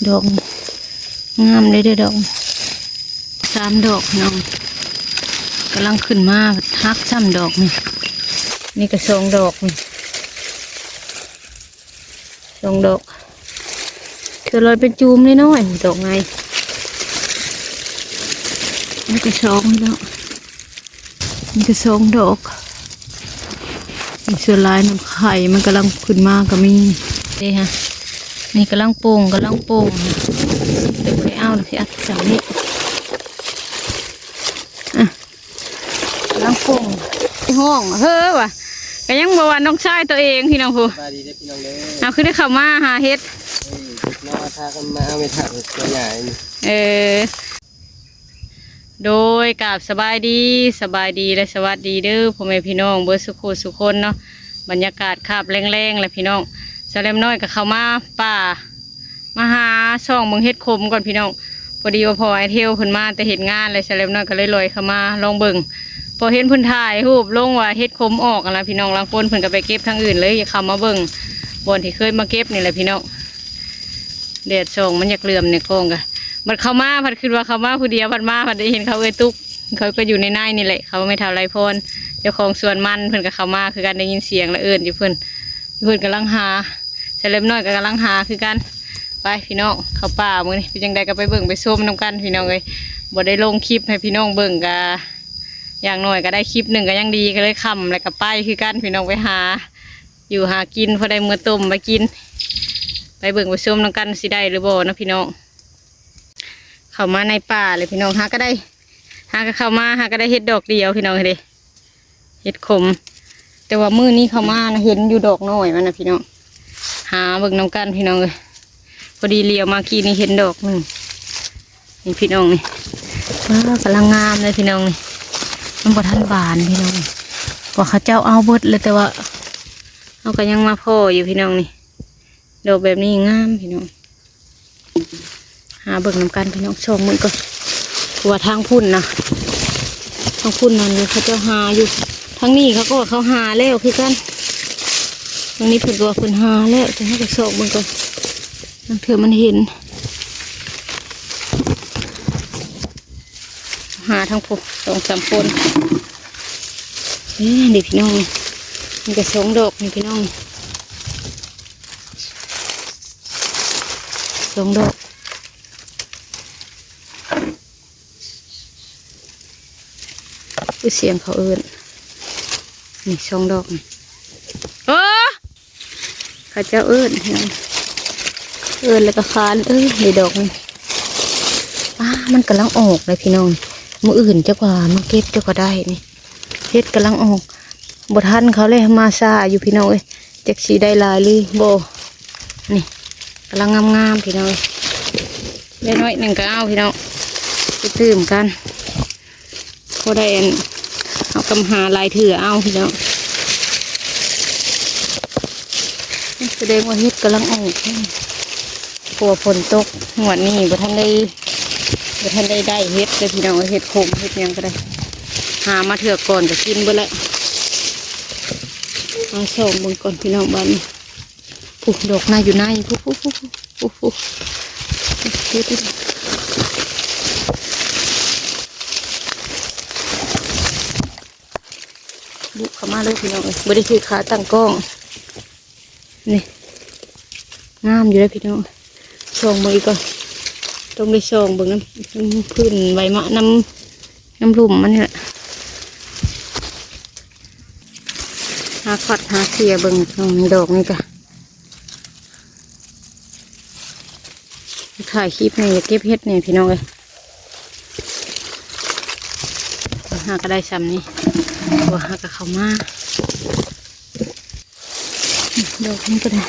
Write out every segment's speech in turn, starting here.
ดอกนี่งามเลยเด้อดอก สามดอกพี่น้อง กำลังขึ้นมา หักซ้ำดอกนี่ นี่ก็สองดอกนี่ สองดอก เทื่อลอยเป็นจูมน้อยๆ ดอกไง นี่ก็สองพี่น้อง นี่ก็สองดอก นี่ส่วนหลายน้ำไข่มันกำลังขึ้นมาก็มี นี่ฮะ นี่กำลังโป่ง กำลังโป่ง เดี๋ยวไปเอาสิอัดจังนี้ อ่ะ กำลังโป่ง ห้อง เฮ้อว่ะ ก็ยังบอกว่าน้องชายตัวเองพี่น้องผู้ สบายดีเด้อพี่น้องเด้อ เอาคือได้เข้ามาหาเห็ด เอ้ย มาพากันมาเอาไม่ทันตัวใหญ่นี่ เออ โดย กราบสบายดี สบายดีและสวัสดีเด้อ พ่อแม่พี่น้องเบิดสุขุสุคนเนาะ บรรยากาศคาบแลงๆ แหละพี่น้อง สาวแหลมน้อยก็เข้ามาป่า มาหาส่องเบิ่งเห็ดขมก่อนพี่น้อง พอดีว่าพ่อไอ้เทวเพิ่นมาแต่เฮ็ดงาน แล้วสาวแหลมน้อยก็เลยลอยเข้ามาลองเบิ่ง พอเห็นเพิ่นถ่ายรูปลงว่าเห็ดขมออกหั้นล่ะพี่น้อง ลางคนเพิ่นก็ไปเก็บทางอื่น เลยเข้ามาเบิ่งบ่อนที่เคยมาเก็บนี่แหละพี่น้อง แดดส่องมันอยากเหลื่อมในกล้องกะ บัดเข้ามา พัดคิดว่าเข้ามาผู้เดียว พัดมา พัดได้เห็นเขาเอื้อยตุ๊ก เขาก็อยู่ในในนี่แหละ เขาแม่เฒ่าไลพร เจ้าของสวนมัน เพิ่นก็เข้ามาคือกัน ได้ยินเสียงแล้วเอิ้นอยู่เพิ่น เพิ่นกำลังหา สาวแหลมน้อยก็กำลังหาคือกัน ไปพี่น้อง เข้าป่ามื้อนี้ เป็นจั่งใดก็ไปเบิ่งไปชมนำกันพี่น้องเอ้ย บ่ได้ลงคลิปให้พี่น้องเบิ่งกะ อย่างน้อยก็ได้คลิปหนึ่งก็ยังดี ก็เลยค่ำแล้วก็ไปคือกันพี่น้อง ไปหา อยู่หากิน พอได้มื้อต้มไว้กิน ไปเบิ่งไปชมนำกันสิได้หรือบ่เนาะพี่น้อง เข้ามาในป่าเลยพี่น้อง หาก็ได้ หาก็เข้ามา หาก็ได้เห็ดดอกเดียวพี่น้องเด้ เห็ดขม แต่ว่ามื้อนี้เข้ามานะ เห็นอยู่ดอกน้อยมันนะพี่น้อง หาเบิ่งนำกันพี่น้องเอ้ย พอดีเหลียวมากี้นี่เห็นดอกหนึ่ง นี่พี่น้องนี่ ว้าว กำลังงามเลยพี่น้องนี่ มันบ่ทันบานพี่น้องนี่ ว่าเขาเจ้าเอาเบิดเลย แต่ว่าเฮาก็ยังมาพ้ออยู่พี่น้องนี่ ดอกแบบนี้งามพี่น้อง หาเบิ่งนำกันพี่น้อง ส่องมื้อก่อน เพราะว่าทางพุ้นนะ ทางพุ้นนั่นเขาเจ้าหาอยู่ ทางนี้เขาก็ว่าเขาหาแล้วคือกัน ทางนี้เพิ่นก็ว่าเพิ่นหาแล้ว แต่เฮาก็ส่องเบิ่งก่อน ลางเทื่อมันเห็น หาทางพุ้น สองสามคน เอ้ย นี่พี่น้อง นี่ก็สองดอกนี่พี่น้อง สองดอก คือเสียงเขาเอิ้น นี่สองดอกนี่ เออ เขาเจ้าเอิ้น เอิ้นแล้วก็คาน เออ นี่ดอกนี่ อ้า มันกำลังออกเลยพี่น้อง มื้ออื่นจักว่ามาเก็บจักว่าได้นี่ เห็ดกำลังออก บ่ทันเขาเลย มาช้าอยู่พี่น้องเอ้ย จักสิได้หลายหรือบ่ นี่กำลังงามๆ พี่น้องเอ้ย ได้น้อยหนึ่งก็เอาพี่น้อง ไปตื่มกัน พอได้อัน เอากำหาหลายเถื่อเอาพี่น้อง แสดงว่าเห็ดกำลังออก เพราะว่าฝนตกงวดนี้บ่ทันได้ บ่ทันได้ ได้เห็ดเลยพี่น้อง เห็ดขมเห็ดหยังก็ได้ หามาเถื่อก่อนก็กินเบิดแล้ว เอาส่องเบิ่งก่อนพี่น้อง บ้านนี้ พุ้นดอกนาอยู่ใน พุ้น พุ้น พุ้น พุ้น พุ้น เห็ด บุกเข้ามาเลยพี่น้องเอ้ย บ่ได้ถือขาตั้งกล้อง นี่ งามอยู่เด้อพี่น้อง ส่องเบิ่งอีกก่อน ต้องได้ส่องเบิ่งนำ นำพื้นใบมะ นำ นำลุ่มมันนี่แหละ หาขัดหาเขี่ยเบิ่งพี่น้อง ดอกนี่กะ ถ่ายคลิปนี่ อยากเก็บเห็ดนี่พี่น้องเอ้ย หาก็ได้ส่ำนี่ บ่หาก็เข้ามา ดอกนี้ก็ได้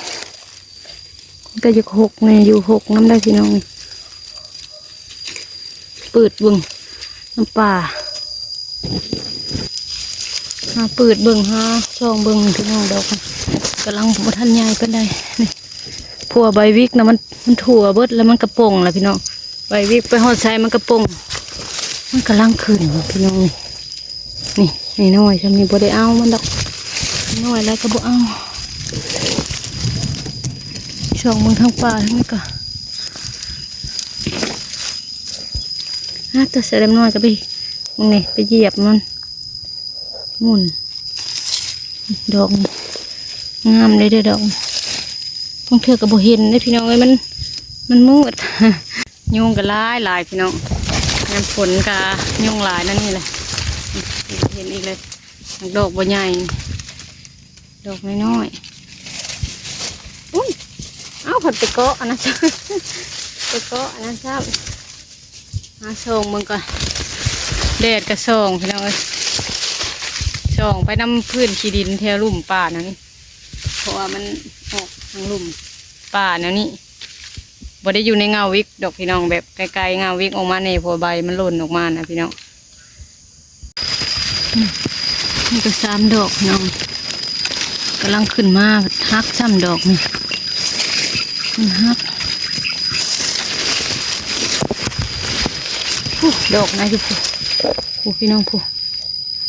มันก็อยากหกแน่อยู่ หกนำได้พี่น้อง ปืดเบิ่งนำป่า หาปืดเบิ่ง หาส่องเบิ่งพี่น้อง ดอกกำลังบ่ทันใหญ่ปานใด นี่ เพราะว่าใบวิกนะมัน มันทั่วเบิดแล้วมันกะป๋งล่ะพี่น้อง ใบวิกไปฮอดไสมันกะป๋ง มันกำลังขึ้นพี่น้อง นี่ นี่ นี่น้อย ส่ำนี้บ่ได้เอามันดอก น้อยแล้วก็บ่เอา ส่องเบิ่งทางป่าทางนี้ก่อน อ่ะ ตัวสะแลมน้อยก็ไป มึงนี่ ไปเหยียบมัน หมุน ดอกนี่ งามเลยเด้อดอกนี่ บางเทื่อก็บ่เห็นเด้อพี่น้องเอ้ย มัน มันมืด ยุงก็หลายหลายพี่น้อง ยามฝนก็ยุงหลายนั่นนี่แหละ เห็นอีกเลย ดอกบ่ใหญ่ ดอกน้อยๆ อุ้ย เอ้า เพิ่นไปเกาะอันนั้น ไปเกาะอันนั้นซ้ำ หาส่องเบิ่งก่อน แดดก็ส่องพี่น้องเอ้ย ส่องไปนำพื้นขี้ดินแถวลุ่มป่านั่น เพราะว่ามันออกทางลุ่มป่าแนวนี้ บ่ได้อยู่ในเงาวิกดอกพี่น้อง แบบไกลๆ เงาวิกออกมาแน่ เพราะใบมันหล่นออกมานะพี่น้อง นี่ก็สามดอกพี่น้อง กำลังขึ้นมา หักซ้ำดอกนี่ มันหัก พุ้น ดอกไหนพุ้น พุ้นพี่น้องพุ้น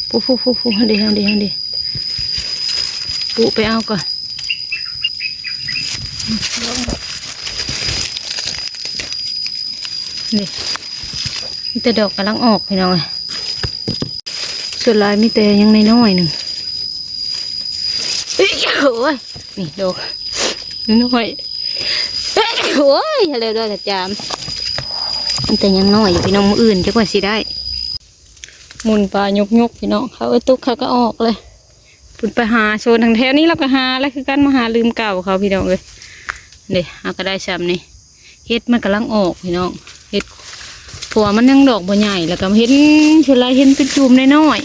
พุ้น พุ้น พุ้น พุ้น หั้นเด้ หั้นเด้ หั้นเด้ ปุ๊ไปเอาก่อน นี่ มีแต่ดอกกำลังออกพี่น้องเอ้ย ส่วนหลายมีแต่ยังน้อยๆ หนึ่ง เอ้ย โอ้ย นี่ดอกน้อย เอ้ย โอ้ย อะไรด้วยกระจาม มีแต่ยังน้อยอยู่พี่น้อง มื้ออื่นจักว่าสิได้ หมุนปลายกๆ พี่น้อง เขาเอ้ย ตุ๊กเขาก็ออกเลย เพิ่นไปหาโซนทางแถวนี้ เราก็หาแล้วคือกัน มาหาลืมเก่าเขาพี่น้องเอ้ย เด้ เฮาก็ได้ซ้ำนี่ เห็ดมันกำลังออกพี่น้อง เห็ด เพราะว่ามันยังดอกบ่ใหญ่ แล้วก็เห็น ส่วนหลายเห็นเป็นจุ่มน้อย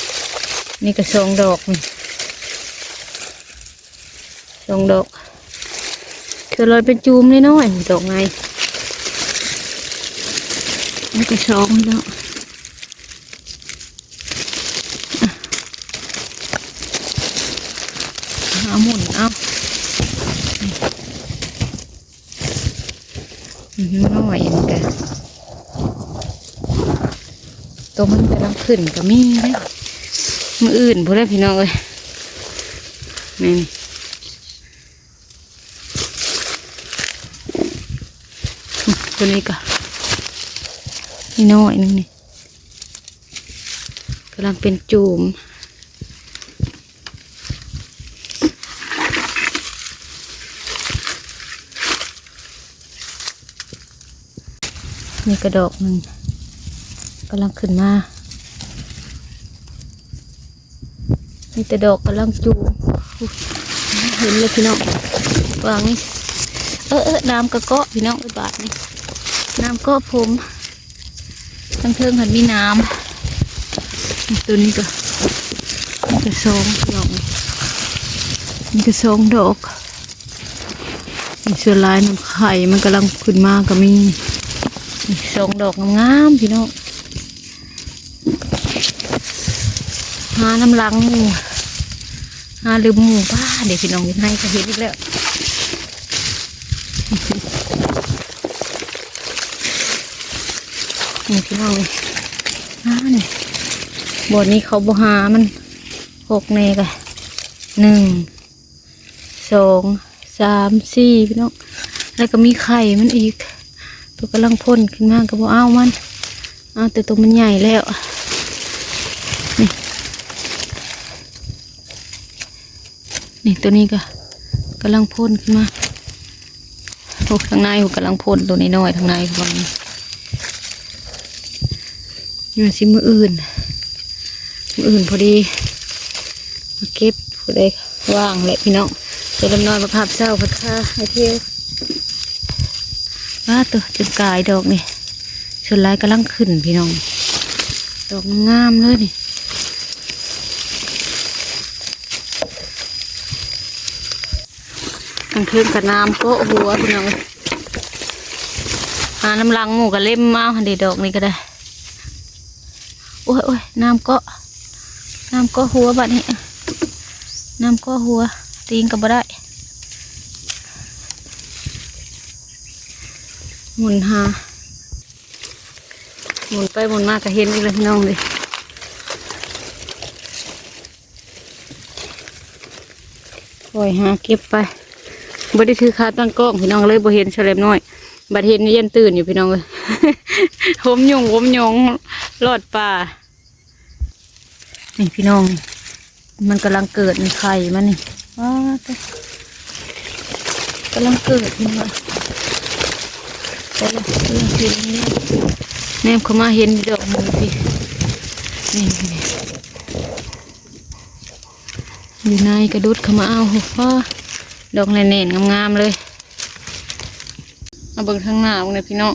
ๆ นี่ก็สองดอกนี่ สองดอก ส่วนหลายเป็นจุ่มน้อยๆ ดอกไง นี่ก็สองเนาะ เอาหมุนเอา อือหือ น้อยนี่กะ ตัวมันกำลังขึ้นก็มีเด้ มื้ออื่นพุ้นแหละพี่น้องเอ้ย นี่ ตัวนี้ก็นี่น้อยหนึ่งนี่ กำลังเป็นจุ่ม นี่กระดอกหนึ่ง กำลังขึ้นมา มีแต่ดอกกำลังจูม เห็นเลยพี่น้อง วางนี่ เออ เออ น้ำกระเกาะพี่น้อง เอ้ย บาดนี่ น้ำเกาะผม ทางเทิงหันมีน้ำ ตัวนี้ก็ มีกระซองดอก มีกระซองดอก ส่วนหลายน้ำไข่มันกำลังขึ้นมาก็มี สองดอกงามๆ พี่น้อง หาน้ำลังหมู่ หาลืมหมู่ ป้า เดี๋ยวพี่น้องอยู่ในก็เห็นอีกแล้ว นี่พี่น้อง อ่า นี่ บ่อนนี้เขาบ่หามัน หกแน่กะ หนึ่ง สอง สาม สี่ พี่น้อง แล้วก็มีไข่มันอีก ตัวกำลังพ่นขึ้นมาก็บ่เอามัน เอาแต่ตัวมันใหญ่แล้ว นี่ นี่ตัวนี้ก็กำลังพ่นขึ้นมา โอ้ ทางในกำลังพ่นตัวน้อยๆ ทางในพวกนี้ อยู่สิมื้ออื่น มื้ออื่นพอดี มาเก็บ ผู้ใดว่างแหละพี่น้อง ตัวน้อยมาพับเช้าพัดค่าให้เที่ยว ว้า ตัวจนกายดอกนี่ ส่วนหลายกำลังขึ้นพี่น้อง ดอกงามเลยนี่ กลางคืนก็น้ำเกาะหัวพี่น้อง หาน้ำลังหมู่ก็เล็มเอา หั้นเด้ ดอกนี้ก็ได้ โอ้ย โอ้ย น้ำเกาะ น้ำเกาะหัวบัดนี้ น้ำเกาะหัว ตีนก็บ่ได้ หมุนหา หมุนไปหมุนมาก็เห็นอีกแล้วพี่น้องเลย ค่อยหาเก็บไป บ่ได้ถือขาตั้งกล้องพี่น้อง เลยบ่เห็นสะแลมน้อย ບັດເຫັນຢູ່ຢ້ານຕື່ນຢູ່ພີ່ນ້ອງເອີຍ ຫົວຍຸງຫົວຍຸງລອດປ່າ. ນີ້ພີ່ນ້ອງ ມັນກຳລັງເກີດນີ້ ໄຂ່ມັນນີ້ ອ້າ ກຳລັງເກີດນີ້ວ່າ ໃສ່ລະ ກຳລັງເຫັນນີ້ ແນມເຂົ້າມາເຫັນດອກໜຶ່ງພີ່ ນີ້ ນີ້ ຢູ່ໃນກະດຸດເຂົ້າມາເອົາ ໂອ້ ດອກແໜ້ນໆ ງາມໆ ເລີຍ. ມາເບິ່ງທາງໜ້າເບິ່ງເດີພີ່ນ້ອງ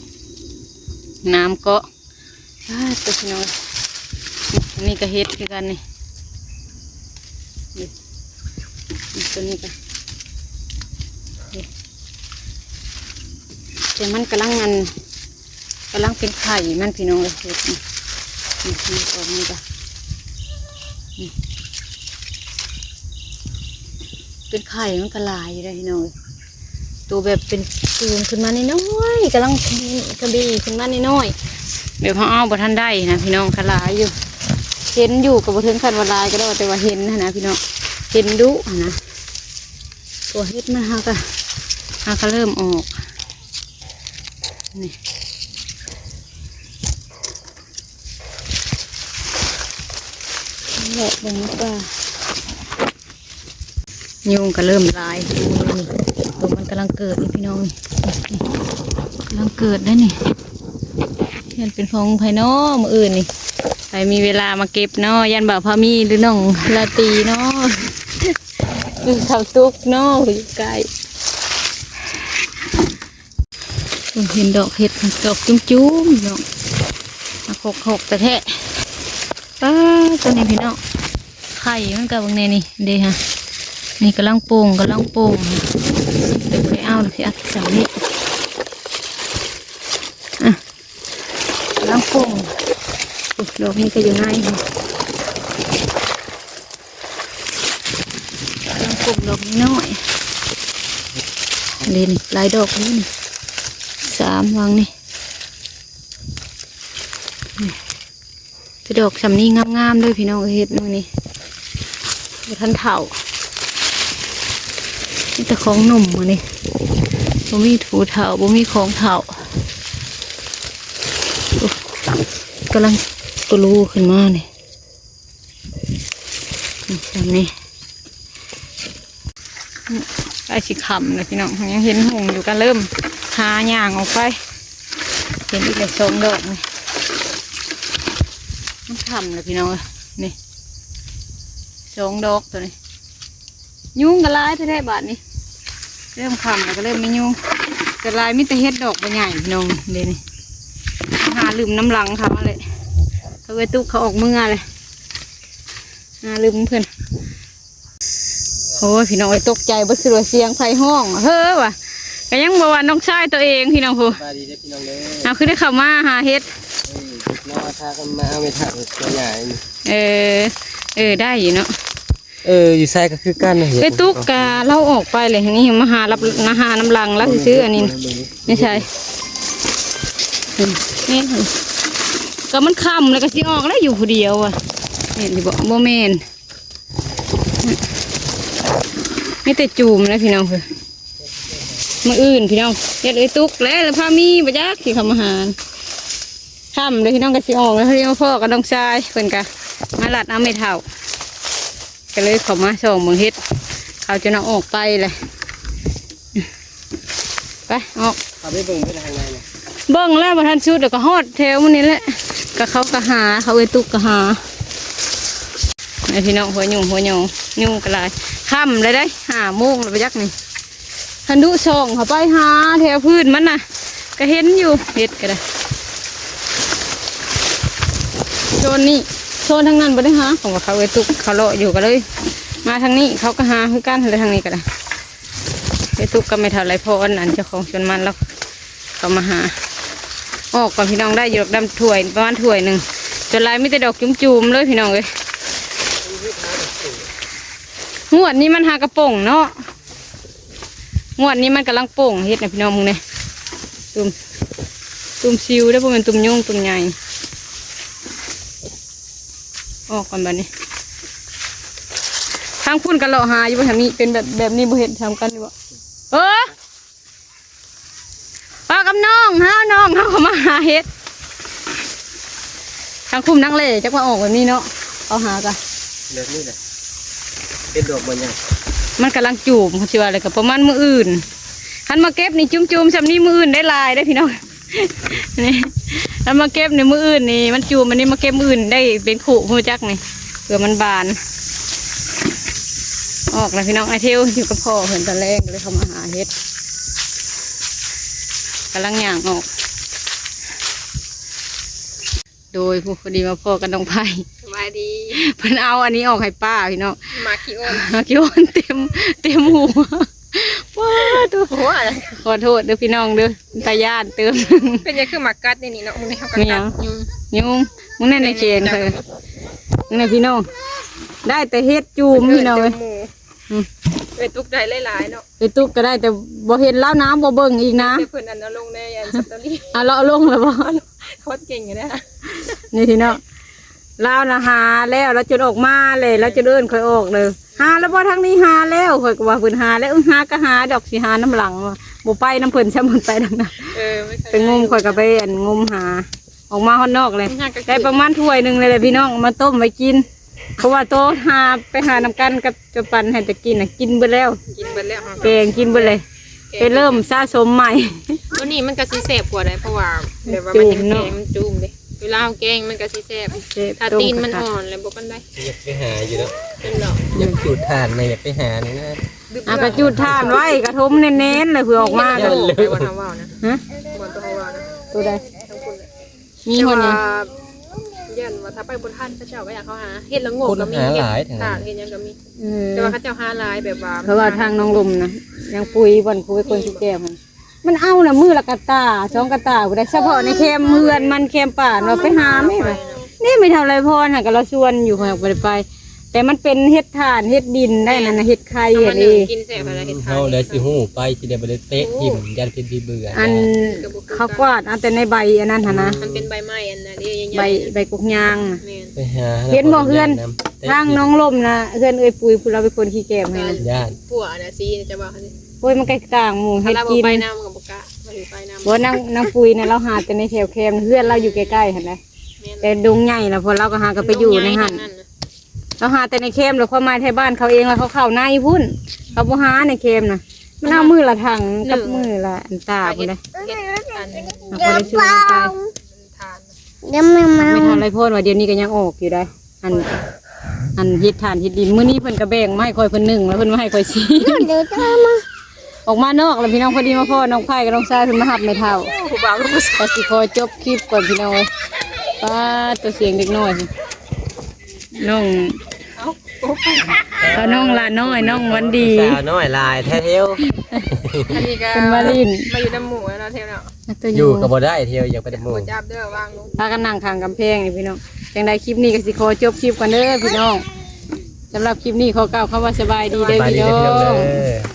ນ້ຳເກາະ ອ້າ ຕົວພີ່ນ້ອງ ອັນນີ້ກະເຫັດຄືກັນນີ້ ນີ້ ນີ້ ຕົວນີ້ກະ ນີ້ ແຕ່ມັນກຳລັງ ອັນ ກຳລັງເປັນໄຂ່ມັນພີ່ນ້ອງເອີຍ ເຫັດນີ້ ນີ້ ນີ້ ອອກນີ້ກະ ນີ້ ເປັນໄຂ່ມັນກະຫຼາຍຢູ່ເດ້ພີ່ນ້ອງເອີຍ ໂຕແບບເປັນຕູມຂຶ້ນມານ້ອຍໆ ກຳລັງຂະບີ ຂະບີຂຶ້ນມານ້ອຍໆ ແບບເຮົາເອົາບໍ່ທັນໄດ້ນະພີ່ນ້ອງ ກະຫຼາຍຢູ່ ເຫັນຢູ່ ກະບໍ່ເຖິງຂັ້ນວ່າຫຼາຍກະດອກ ແຕ່ວ່າເຫັນຫັ້ນນະພີ່ນ້ອງ ເຫັນດຸຫັ້ນນະ ຕົວເຫັດມັນຫາກະ ຫາກະເລີ່ມອອກ ນີ້ ເລາະເບິ່ງດີກວ່າ ຍຸງກະເລີ່ມຫຼາຍ ໂຕມັນກຳລັງເກີດນີ້ພີ່ນ້ອງ ນີ້ ກຳລັງເກີດໄດ໋ນີ້ ແມ່ນເປັນຂອງໃຜນໍມື້ອື່ນນີ້ ໃຜມີເວລາມາເກັບນໍ ຢ້ານບ່າວພາມີ ຫຼື ນ້ອງລາຕີນໍ ຫຼື ເຖົ້າຕຸກນໍ ຢູ່ໃກ້. ເຫັນດອກເຫັດ ດອກຈຸ້ມໆ ພີ່ນ້ອງ ຫົກໆ ແທ້ໆ ປ້າ ຕົວນີ້ພີ່ນ້ອງ ໄຂ່ມັນກະເບິ່ງແດ່ນີ້ ເດ້ຫະ ນີ້ກຳລັງໂປ່ງ ກຳລັງໂປ່ງ ເດີ ໄປເອົາ ຊິອັດສຳນີ້ ອ່ະ ກຳລັງໂປ່ງ ດອກນີ້ກະຢູ່ໃນ ກຳລັງໂປ່ງດອກນ້ອຍໆ ເດ້ນີ້ ຫຼາຍດອກຢູ່ນີ້ ສາມຫວ່າງນີ້ ນີ້ ແຕ່ດອກຊ່ຳນີ້ງາມໆ ເດີພີ່ນ້ອງເອີຍ ເຫັດມື້ນີ້ ບໍ່ທັນເຖົ້າ ມີແຕ່ຂອງໜຸ່ມມື້ນີ້ ບໍ່ມີຜູ້ເຖົ້າ ບໍ່ມີຂອງເຖົ້າ ໂອ້ ກຳລັງກະລູຂຶ້ນມານີ້. ນີ້ ແບບນີ້ ໃກ້ຊິຄ່ຳແລ້ວພີ່ນ້ອງ ຍັງເຫັນຮຸ່ງຢູ່ ກະເລີ່ມຫາຍ່າງອອກໄປ ເຫັນອີກແລ້ວສອງດອກນີ້ ມັນຄ່ຳແລ້ວພີ່ນ້ອງເອີຍ ນີ້ ສອງດອກຕົວນີ້ ຍຸງກະຫຼາຍແທ້ໆ ບາດນີ້ ເລີ່ມຄ່ຳແລ້ວກະເລີ່ມມີຍຸງ ແຕ່ຫຼາຍມີແຕ່ເຫັດດອກບໍ່ໃຫຍ່ພີ່ນ້ອງ ເດ້ນີ້ ຫາລືມນຳຫຼັງເຂົາຫັ້ນແຫຼະ ເຂົາເອີຍຕຸກເຂົາອອກເມືອແລ້ວ ຫາລືມເພິ່ນ ໂອ້ຍ ພີ່ນ້ອງເອີຍ ຕົກໃຈເບິດ ຄືວ່າສຽງໃຜຮ້ອງ ເຮີວ່າ ກະຍັງບໍ່ວ່ານ້ອງຊາຍໂຕເອງພີ່ນ້ອງ ໂຫ ສະບາຍດີເດີພີ່ນ້ອງເດີ ເຮົາຄືໄດ້ເຂົ້າມາຫາເຫັດ ເອີ ມາພາກັນມາເອົາເມັດເຖົ້າຕົວໃຫຍ່ ເອີ ເອີ ໄດ້ຢູ່ເນາະ. ເອີ ຢູ່ໃສກະຄືກັນນະ ເອີ ຕຸກກະລາວອອກໄປເລີຍ ນີ້ມາຫາ ມາຫານຳຫຼັງລາວຊື່ໆ ອັນນີ້ ນີ້ໃສ ນີ້ ກະມັນຄ່ຳແລ້ວກະຊິອອກແລ້ວ ຢູ່ຜູ້ດຽວອະ ແມ່ນຢູ່ບໍ່ ບໍ່ແມ່ນ ມີແຕ່ຈູມແລ້ວພີ່ນ້ອງ ມື້ອື່ນພີ່ນ້ອງ ເຮັດເອີຍຕຸກແລ້ວ ລະພາມີບໍ່ຈັກຊິເຂົ້າມາຫາ ຄ່ຳເລີຍພີ່ນ້ອງ ກະຊິອອກແລ້ວ ພໍດີມາພໍ້ກັບນ້ອງຊາຍ ເພິ່ນກະມາລັດເອົາແມ່ເຖົ້າ ກະເລີຍເຂົ້າມາສ່ອງເບິ່ງເຫັດ ເຂົາຈະນຳອອກໄປແຫຼະ ໄປ ອອກ ເຂົ້າໄປເບິ່ງໄປທາງໃດນະ ເບິ່ງແລ້ວບໍ່ທັນສຸດ ແລ້ວກະຮອດແຖວມື້ນີ້ແຫຼະ ກະເຂົາກະຫາ ເຂົາເອີຍຕຸກກະຫາ ນີ້ພີ່ນ້ອງ ຫົວຍຸງ ຫົວຍອງ ຍຸງກະຫຼາຍ ຄ່ຳແລ້ວໄດ໋ ຫ້າໂມງແລ້ວບໍ່ຈັກນີ້ ຄັນດຸສ່ອງເຂົ້າໄປຫາແຖວພື້ນມັນນະ ກະເຫັນຢູ່ ເຫັດກະໄດ້ ໂຊນນີ້ ໂຊນທາງນັ້ນບໍ່ໄດ້ຫາ ເພາະວ່າເຂົາເອີຍຕຸກເຂົາເລາະຢູ່ ກະເລີຍມາທາງນີ້ ເຂົາກະຫາຄືກັນ ແລະທາງນີ້ກະໄດ້ ເອີຍຕຸກກັບແມ່ເຖົ້າໄຫຼພອນ ອັນເຈົ້າຂອງສວນມັນລາວ ເຂົາມາຫາ ອອກກ່ອນພີ່ນ້ອງ ໄດ້ຢູ່ດອກດຳຖ້ວຍ ປະມານຖ້ວຍໜຶ່ງ ສ່ວນຫຼາຍມີແຕ່ດອກຈຸ້ມໆ ເລີຍພີ່ນ້ອງເອີຍ ງວດນີ້ມັນຫາກະປົ່ງເນາະ ງວດນີ້ມັນກຳລັງປົ່ງເຫັດນະພີ່ນ້ອງ ເບິ່ງແດ່ ຕຸ່ມ ຕຸ່ມຊິວເດີ ບໍ່ແມ່ນຕຸ່ມຍຸງ ຕຸ່ມໃຫຍ່ ອອກກ່ອນບາດນີ້ ທາງພຸ້ນກະເລາະຫາຢູ່ບໍ່ ຖ້າມີເປັນແບບ ແບບນີ້ບໍ່ເຫັນສ່ຳກັນຢູ່ບໍ່ ເອີ ອອກກັບນ້ ເຮົາກໍມາຫາເຫັດ ທາງຄຸ້ມທາງແລ ຈັກວ່າອອກແບບນີ້ເນາະ ເອົາຫາກະ ແບບນີ້ແຫຼະ ເຫັດດອກບໍ່ໃຫຍ່ ມັນກຳລັງຈູມ ເຂົາຊິວ່າແລ້ວກໍປະມານມື້ອື່ນ ຄັນມາເກັບນີ້ຈຸ່ມໆ ຊ່ຳນີ້ມື້ອື່ນໄດ້ຫຼາຍເດ້ພີ່ນ້ອງ ນີ້ ຄັນມາເກັບນີ້ມື້ອື່ນນີ້ມັນຈູມ ອັນນີ້ມາເກັບມື້ອື່ນໄດ້ເປັນຄູ່ ຮູ້ຈັກນີ້ ເພື່ອມັນບານ ອອກແລ້ວພີ່ນ້ອງ ອ້າຍເທວຢູ່ກັບພໍ່ເພິ່ນຕອນແລງ ກໍເລີຍເຂົ້າມາຫາເຫັດ ກຳລັງຍ່າງອອກ ໂດຍ ຜູ້ ພໍດີມາພໍ້ກັບນ້ອງໄພ ສະບາຍດີ ເພິ່ນເອົາອັນນີ້ອອກໃຫ້ປ້າພີ່ນ້ອງ ໝາກຂີ້ໂອນ ໝາກຂີ້ໂອນເຕັມ ເຕັມຫົວ ປາດໂທ້ ຫົວ ຂໍໂທດເດີພີ່ນ້ອງເດີ ຕາຢ້ານເຕີມ ເປັນຫຍັງຄືໝາກກັດນີ້ນີ້ເນາະ ມື້ນີ້ເຮົາກໍ ມີຫຍັງ? ກັດຍຸງ ຍຸງ ມື້ນັ້ນໃນແກງ ເອີ ມື້ນັ້ນພີ່ນ້ອງ ໄດ້ແຕ່ເຫັດຈູມພີ່ນ້ອງເອີຍ ເອີຍ ຕຸກໄດ້ຫຼາຍໆເນາະ ເອີຍ ຕຸກກໍໄດ້ ແຕ່ບໍ່ເຫັນລາວນາ ບໍ່ເບິ່ງອີກນະ ແຕ່ເພິ່ນອັນເອົາລົງໃນອັນສະຕໍຣີ ອ່ະ ລາວເອົາລົງແລ້ວບໍ່? ໂຄດເກັ່ງຢູ່ເດ້ ນີ້ພີ່ນ້ອງ ລາວນະຫາແລ້ວ ລາວຈົນອອກມາເລີຍ ລາວຈົນເອີ້ນຂ້ອຍອອກເລີຍ ຫາແລ້ວບໍ່? ທາງນີ້ຫາແລ້ວ ຂ້ອຍກໍວ່າເພິ່ນຫາແລ້ວ ເອີ ຫາກໍຫາດອກ ຊິຫານຳຫຼັງວ່າ ບໍ່ໄປນຳເພິ່ນຊ້ຳ ເພິ່ນໄປທາງນັ້ນ ເອີ ໄປງົມ ຂ້ອຍກໍໄປອັນງົມຫາ ອອກມາຮອດນອກເລີຍ ໄດ້ປະມານຖ້ວຍໜຶ່ງເລີຍແຫຼະພີ່ນ້ອງ ມາຕົ້ມໄວ້ກິນ ເພາະວ່າໂຕຫາ ໄປຫານຳກັນກັບເຈົ້າປັນໃຫ້ແຕ່ກິນນະ ກິນເບິດແລ້ວ ກິນເບິດແລ້ວ ແກງກິນເບິດເລີຍ ແກງ ໄປເລີ່ມສະສົມໃໝ່ ໂຕນີ້ມັນກໍຊິແຊບກວ່າໄດ໋ ເພາະວ່າແບບວ່າມັນແກງມັນຈູມເດ້ ເວລາເຮົາແກງມັນກໍຊິແຊບ ແຊບ ຖ້າຕີນມັນອ່ອນແລ້ວບໍ່ປານໃດ ຢາກໄປຫາຢູ່ເນາະ ເປັນດອກ ຢາກຈູດຖ່ານນະ ຢາກໄປຫານີ້ນະ ອ່ະ ກໍຈູດຖ່ານໄວ້ ກະຖົມແໜ້ນໆ ແລ້ວເພື່ອອອກມາ ບໍ່ໄດ້ເວົ້ານະ ຮະ ບໍ່ໄດ້ເວົ້ານະ ໂຕໃດ? ມີ ແຕ່ວ່າ ຄົນນີ້ ຢ້ານວ່າຖ້າໄປບໍ່ທັນ ເຂົາເຈົ້າກໍຢາກເຂົ້າຫາ ເຮັດລະໂງກກໍມີ ຄົນຫາຫຼາຍ ເຮັດ ແຖວນັ້ນ ຖາກເຮັດຫຍັງກໍມີ ເອີ ແຕ່ວ່າເຂົາເຈົ້າຫາຫຼາຍແບບວ່າ ເພາະວ່າທາງໜອງລົມນະ ຍັງປຸຍບ່ອນຄູໄປຄົນຂີ້ແກ້ວຫັ້ນ ມັນເອົານະ ມື້ລະກະຕ່າ ສອງກະຕ່າພຸ້ນໃດ ສະເພາະໃນແຄມເຮືອນມັນ ແຄມປ່າ ວ່າໄປຫາແມ່ ນີ້ແມ່ເຖົ້າໄລພອນຫັ້ນ ກໍລາວຊວນຢູ່ ຂ້ອຍບໍ່ໄດ້ໄປ ແຕ່ມັນເປັນເຫັດຖ່ານ ເຫັດດິນໄດ້ນັ້ນນະ ເຫັດໄຂ່ ເຫັດອີ ກິນແຊບ ເຫັດຖ່ານ ເຮົາແຫຼະຊິຮູ້ໄປ ຊິໄດ້ບໍ່ໄດ້ເຕະຖິ້ມ ຢ້ານເພິ່ນຊິເບື່ອ ອັນ ເຂົາກວາດເອົາແຕ່ໃນໃບອັນນັ້ນຫັ້ນນະ ມັນເປັນໃບໄມ້ອັນນັ້ນເດ້ ໃບ ໃບກົກຍາງນະ ແມ່ນ ໄປຫາ ເຫັນບໍ່ເຮືອນ ທາງໜອງລົມນະ ເຮືອນເອື້ອຍປຸຍ ຜູ້ລາວເປັນຄົນຂີ້ແກ້ວຫັ້ນນະ ຢ້ານ ຜົວນະ ຊິຈະວ່າ ໂອ້ຍ ມັນໃກ້ກາງໝູ່ເຮັດກິນ ໄປນຳກໍບໍ່ກ້າ ບໍ່ໄປນຳ ບໍ່ ນາງ ນາງປຸຍນະ ລາວຫາແຕ່ໃນແຖວແຄມ ເຮືອນລາວຢູ່ໃກ້ໆຫັ້ນນະ ແມ່ນ ແຕ່ດົງໃຫຍ່ລະ ພວກລາວກໍຫາກັນໄປຢູ່ໃນຫັ້ນ ລາວຫາແຕ່ໃນແຄມ ແລ້ວຄວາມໝາຍແຖວບ້ານເຂົາເອງລະ ເຂົາເຂົ້າໃນພຸ້ນ ເຂົາບໍ່ຫາໃນແຄມນະ ມັນເອົາມື້ລະຖັງກັບມື້ລະອັນຕາພຸ້ນເດ້ ເຮັດອັນ ເຮົາບໍ່ໄດ້ຊວນກັນໄປ ທານ ແມ່ນເທົ່າໄລພອນວ່າດຽວນີ້ກໍຍັງອອກຢູ່ໃດ ອັນ ອັນເຮັດຖ່ານເຮັດດິນ ມື້ນີ້ເພິ່ນກໍແບ່ງມາໃຫ້ຂ້ອຍເພິ່ນໜຶ່ງ ແລ້ວເພິ່ນມາໃຫ້ຂ້ອຍສີ່ ອອກມານອກແລ້ວພີ່ນ້ອງ ພໍດີມາພໍ້ນ້ອງໄພກັບນ້ອງຊາຍ ເພິ່ນມາຮັບແມ່ເຖົ້າ ຜູ້ບ່າວກໍບໍ່ ກໍຊິຂໍຈົບຄລິບກ່ອນພີ່ນ້ອງເອີຍ ປາດ ຕົວສຽງເດັກນ້ອຍ ນ້ອງ ເອົາ ເອົາ ນ້ອງຫຼ້ານ້ອຍ ນ້ອງວັນດີ ສາວນ້ອຍຫຼາຍແທ້ເທວ ອັນນີ້ກໍ ເພິ່ນມາຫຼິ້ນ ມາຢູ່ນຳໝູ່ແລ້ວເນາະເທວເນາະ ຢູ່ກໍບໍ່ໄດ້ເທວ ຢາກໄປນຳໝູ່ ຈັບເດີ ວາງລົງ ພາກັນນັ່ງຂ້າງກຳແພງນີ້ພີ່ນ້ອງ ຈັ່ງໃດຄລິບນີ້ກໍຊິຂໍຈົບຄລິບກ່ອນເດີພີ່ນ້ອງ ສຳລັບຄລິບນີ້ຂໍກ່າວຄຳວ່າສະບາຍດີເດີ ສະບາຍດີເດີ ພີ່ນ້ອງ ພີ່ນ້ອງເດີ.